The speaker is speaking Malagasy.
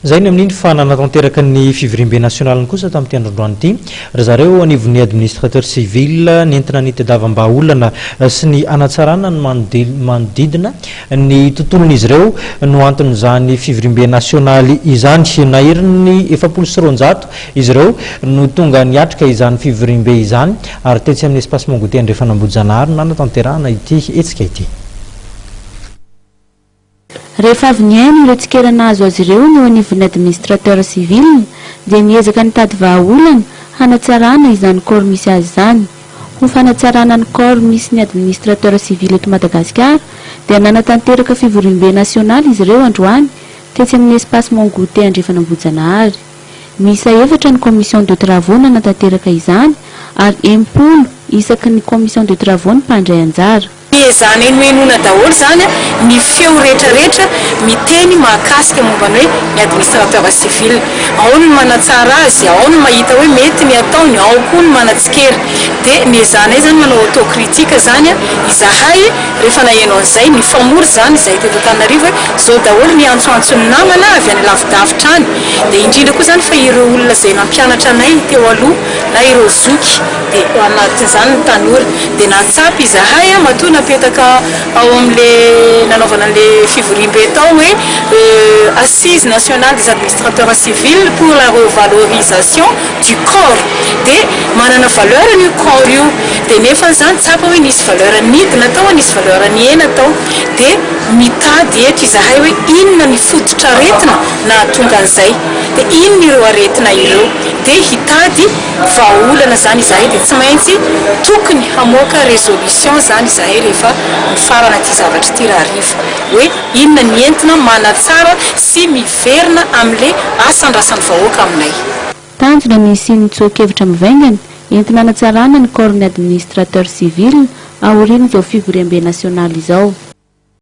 Izay ny amin'iny fa nanatanteraka ny fivoriambe nasionaliny kosa tamin'ity androndroany ity ry zareo anivon'ny administrateur civil nentina nitadiavam-bahaolana sy ny hanatsarana ny manodidina ny tontolon'izy ireo no anton'izany fivoriambe nasionaly izany. Naherin'ny 240 izy ireo no tonga niatrika izany fivoriambe izany ary tetsy amin'ny Espace Mongoté Andrefan'Ambohijanahary no nanatanterahana ity hetsika ity. Rehefa avy nihaino ireo tsikera nahazo azy ireo ny eo anivon'ny administrateur civil dia niezaka nitady vahaolana hanatsarana izany corps misy azy izany. Ho fanatsarana ny corps misy ny administrateur civil eto Madagasikara dia nanatanteraka fivoriambe nasionaly izy ireo androany tetsy amin'ny Espace Mon Goûter Andrefan'Ambohijanahary. Miisa efatra ny commission de travaux nanatanteraka izany ary 60 isaky ny commission de travaux ny mpandray anjara. Ezahana henohenoina daholo izany ny feo rehetra rehetra miteny mahakasika momba ny hoe ny administrateur civil. Ao ny manatsara azy, ao ny mahita hoe mety ny ataony, ao koa ny manatsikera. Dia niezahanay izany manao autocritique izany izahay rehefa naheno an'izay, nifamory izany izahay teto Antananarivo hoe izao daholo ny antsoantson'ny namana avy any lavidavitra any. Dia indrindra koa izany fa ireo olona izay nampianatra anay teo aloha na ireo zoky. Dia ao anatin'izany ny tanora. Dia nahatsapa izahay matoa napetaka ao amin'ilay nanaovana an'ilay fivoriambe tao hoe Assise nationale des administrateurs civils pour la revalorisation du corps. Dia manana valeur io corps io. Dia nefa izany tsapa hoe nisy valeur nidina tao, nisy valeur nihena tao. Dia mitady eto izahay hoe inona ny fototr'aretina nahatonga an'izay. Dia inona ireo aretina ireo. Dia hitady. Vahaolana zany izahay dia tsy maintsy tokony hamoaka résolution zany izahay rehefa mifarana ity zavatra ity rahariva hoe inona ny entina manatsara sy miverina amin'le asa andrasan'ny vahoaka aminay. Tanjona ny hisian'ny tsoa-kevitra mivaingana entina hanatsarana ny corps-n'ny administrateur civil aorian'izao fivoriambe nasionaly izao.